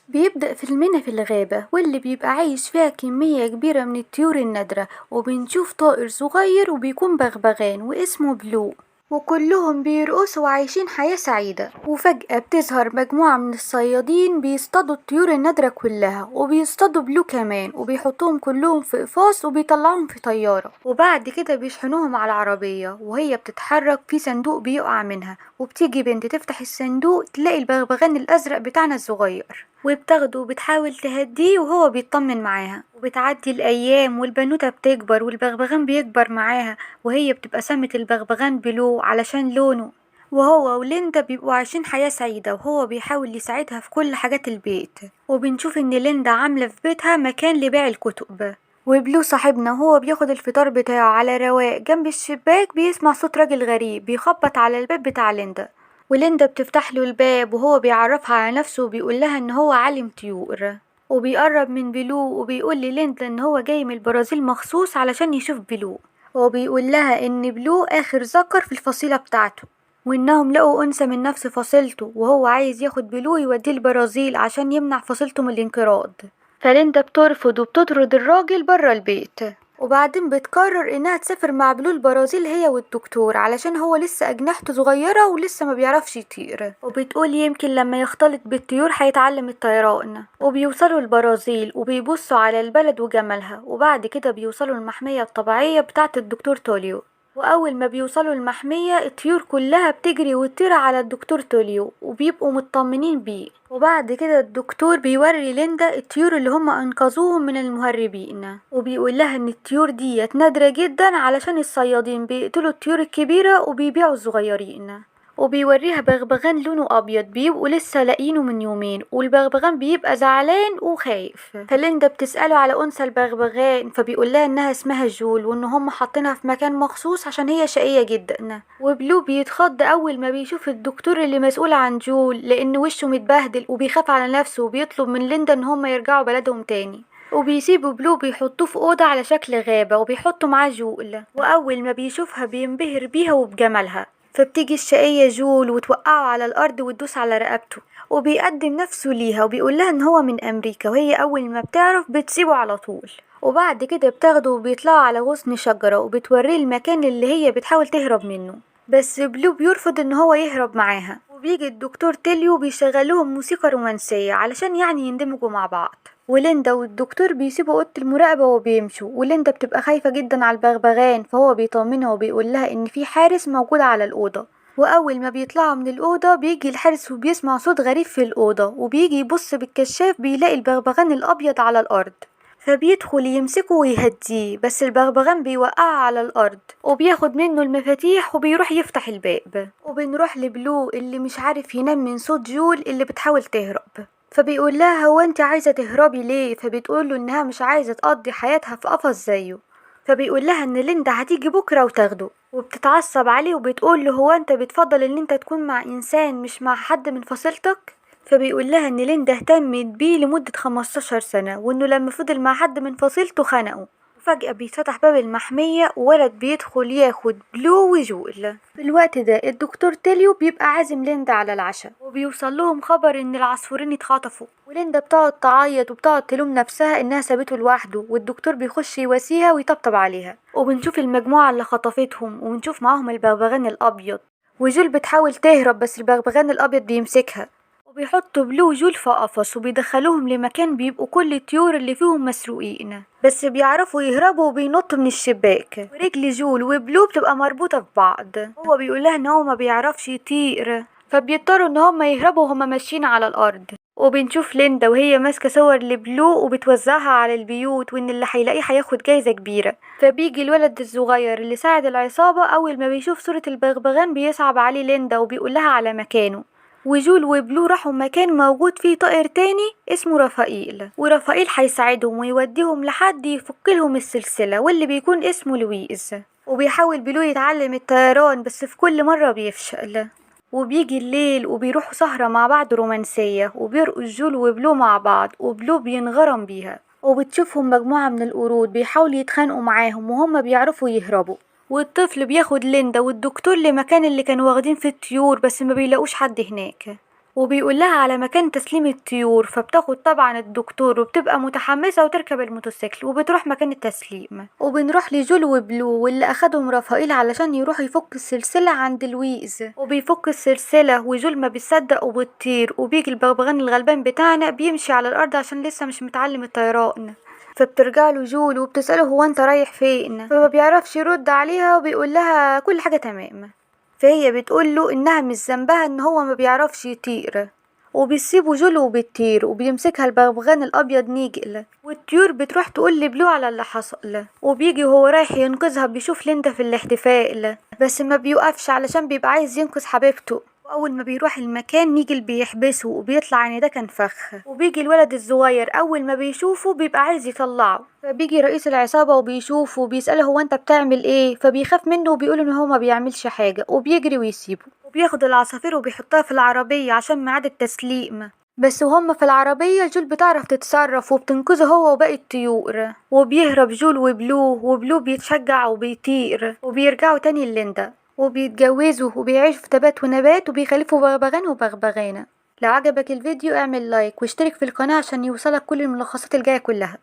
بيبدأ فيلمنا في الغابة واللي بيبقى عايش فيها كمية كبيرة من الطيور النادرة، وبنشوف طائر صغير وبيكون بغبغان واسمه بلو، وكلهم بيرقصوا وعايشين حياة سعيدة. وفجأة بتظهر مجموعة من الصيادين بيصطادوا الطيور النادرة كلها، وبيصطادوا بلو كمان، وبيحطوهم كلهم في قفاص وبيطلعوهم في طيارة، وبعد كده بيشحنوهم على العربية، وهي بتتحرك في صندوق بيقع منها، وبتيجي بنت تفتح الصندوق تلاقي البغبغان الأزرق بتاعنا الصغير، وبتاخده وبتحاول تهديه وهو بيطمن معاها. وبتعدي الأيام والبنوتة بتكبر والبغبغان بيكبر معاها، وهي بتبقى سمت البغبغان بلو علشان لونه، وهو وليندا بيبقوا عايشين حياة سعيدة، وهو بيحاول يساعدها في كل حاجات البيت. وبنشوف ان ليندا عاملة في بيتها مكان لبيع الكتب، وبلو صاحبنا وهو بياخد الفطار بتاعه على رواق جنب الشباك بيسمع صوت راجل غريب بيخبط على الباب بتاع ليندا، وليندا بتفتح له الباب وهو بيعرفها على نفسه وبيقول لها ان هو عالم طيور، وبيقرب من بلو وبيقول لليندا ان هو جاي من البرازيل مخصوص علشان يشوف بلو، وبيقول لها ان بلو اخر ذكر في الفصيلة بتاعته، وانهم لقوا انثى من نفس فصيلته، وهو عايز ياخد بلو يوديه البرازيل عشان يمنع فصيلته من الانقراض. فليندا بترفض وبتطرد الراجل برا البيت، وبعدين بتقرر انها تسافر مع بلو البرازيل هي والدكتور علشان هو لسه اجنحته صغيرة ولسه ما بيعرفش يطير، وبتقول يمكن لما يختلط بالطيور هيتعلم الطيران. وبيوصلوا البرازيل وبيبصوا على البلد وجمالها، وبعد كده بيوصلوا المحمية الطبيعية بتاعة الدكتور توليو. وأول ما بيوصلوا المحمية الطيور كلها بتجري وتطير على الدكتور توليو وبيبقوا مطمنين بيه. وبعد كده الدكتور بيوري ليندا الطيور اللي هم أنقذوهم من المهربين، وبيقول لها إن الطيور ديت نادرة جدا علشان الصيادين بيقتلوا الطيور الكبيرة وبيبيعوا الصغيرين. وبيوريها بغبغان لونه أبيض بيبقوا لسه لاقيينه من يومين، والبغبغان بيبقى زعلان وخايف. فليندا بتسأله على أنثى البغبغان، فبيقول لها إنها اسمها جول وإن هم حاطينها في مكان مخصوص عشان هي شقية جدا. وبلو بيتخض أول ما بيشوف الدكتور اللي مسؤول عن جول لأن وشه متبهدل وبيخاف على نفسه، وبيطلب من ليندا إن هم يرجعوا بلدهم تاني. وبيسيبوا بلو بيحطوه في أوضة على شكل غابة وبيحطوا معاه جول، وأول ما بيشوفها بينبهر بيها وبجمالها. فبتيجي الشقية جول وتوقعه على الأرض وتدوس على رقبته، وبيقدم نفسه ليها وبيقول لها إن هو من أمريكا، وهي أول ما بتعرف بتسيبه على طول. وبعد كده بتاخده وبيطلعوا على غصن شجرة وبتوريه المكان اللي هي بتحاول تهرب منه، بس بلو بيرفض إن هو يهرب معاها. وبيجي الدكتور تيليو بيشغلهم موسيقى رومانسية علشان يعني يندمجوا مع بعض. وليندا والدكتور بيسيبوا أوضة المراقبة وبيمشوا، وليندا بتبقى خايفة جدا على البغبغان، فهو بيطمنها وبيقول لها إن في حارس موجود على الأوضة. وأول ما بيطلعوا من الأوضة بيجي الحارس وبيسمع صوت غريب في الأوضة، وبيجي يبص بالكشاف بيلاقي البغبغان الأبيض على الأرض، فبيدخل يمسكه ويهديه، بس البغبغان بيوقعه على الأرض وبياخد منه المفاتيح وبيروح يفتح الباب. وبنروح لبلو اللي مش عارف ينام من صوت جول اللي بتحاول تهرب، فبيقول لها هو انت عايزة تهربي ليه؟ فبتقول له انها مش عايزة تقضي حياتها في قفص زيه، فبيقول لها ان ليندا هتيجي بكرة وتاخده، وبتتعصب عليه وبتقول له هو انت بتفضل ان انت تكون مع انسان مش مع حد من فصيلتك؟ فبيقول لها ان ليندا اهتمت بيه لمدة 15 سنة، وانه لما فضل مع حد من فصيلته خنقه. وفجأة بيتفتح باب المحمية وولد بيدخل ياخد بلو وجول. في الوقت ده الدكتور تيليو بيبقى عازم ليندا على العشاء، وبيوصل لهم خبر ان العصفورين اتخطفوا، وليندا بتقعد تعيط وبتقعد تلوم نفسها انها سابته لوحده، والدكتور بيخش يواسيها ويطبطب عليها. وبنشوف المجموعة اللي خطفتهم، وبنشوف معاهم البغبغان الأبيض، وجول بتحاول تهرب بس البغبغان الأبيض بيمسكها، وبيحطوا بلو وجول في قفص وبيدخلوهم لمكان بيبقوا كل الطيور اللي فيهم مسروقين، بس بيعرفوا يهربوا وبينطوا من الشباك، ورجل جول وبلو بتبقى مربوطة في بعض. هو بيقول لها ان هو ما بيعرفش يطير، فبيضطروا ان هم يهربوا وهم ماشيين على الارض. وبنشوف ليندا وهي ماسكة صور لبلو وبتوزعها على البيوت، وان اللي هيلاقيه هياخد جايزة كبيرة. فبيجي الولد الصغير اللي ساعد العصابة، اول ما بيشوف صورة البغبغان بيصعب عليه ليندا وبيقول لها على مكانه. وجول وبلو راحوا مكان موجود فيه طائر تاني اسمه رافائيل، ورافائيل هيساعدهم ويوديهم لحد يفك لهم السلسلة واللي بيكون اسمه لويز. وبيحاول بلو يتعلم الطيران بس في كل مرة بيفشل. وبيجي الليل وبيروحوا سهرة مع بعض رومانسية، وبيرقص جول وبلو مع بعض، وبلو بينغرم بيها. وبتشوفهم مجموعة من القرود بيحاولوا يتخانقوا معاهم وهم بيعرفوا يهربوا. والطفل بياخد ليندا والدكتور لمكان اللي كانوا واخدين فيه الطيور، بس ما بيلاقوش حد هناك. وبيقول لها على مكان تسليم الطيور. فبتاخد طبعا الدكتور وبتبقى متحمسة وتركب الموتوسيكل وبتروح مكان التسليم. وبنروح لجول وبلو واللي اخدهم رافائيل علشان يروح يفك السلسلة عند لويز، وبيفك السلسلة وجول ما بيصدق وبتطير. وبيجي البغبغان الغلبان بتاعنا بيمشي على الارض عشان لسه مش متعلم الطيران. فبترجع له جول وبتسأله هو انت رايح فين، فما بيعرفش يرد عليها وبيقول لها كل حاجة تمام. فهي بتقول له انها مش ذنبها ان هو ما بيعرفش يطير، وبيسيبوا جول وبتطير. وبيمسكها البغبغان الابيض نيجل، والطيور بتروح تقول لبلو على اللي حصل. وبيجي وهو رايح ينقذها بيشوف ليندا في الاحتفال، بس ما بيوقفش علشان بيبقى عايز ينقذ حبيبته. واول ما بيروح المكان نيجل بيحبسه وبيطلع ان ده كان فخ. وبيجي الولد الصغير اول ما بيشوفه بيبقى عايز يطلعه، فبيجي رئيس العصابة وبيشوفه وبيسأله هو انت بتعمل ايه، فبيخاف منه وبيقول ان هو ما بيعملش حاجة، وبيجري ويسيبه. وبياخد العصافير وبيحطها في العربية عشان ميعاد التسليم. بس وهم في العربية جول بتعرف تتصرف وبتنقذه هو وباقي الطيور. وبيهرب جول وبلو، وبلو بيتشجع وبيطير، وبيرجعوا تاني لليندا وبيتجوزوا وبيعيشوا في تبات ونبات وبيخلفوا بغبغان وبغبغانة. لو عجبك الفيديو اعمل like واشترك في القناة عشان يوصلك كل الملخصات الجاية كلها.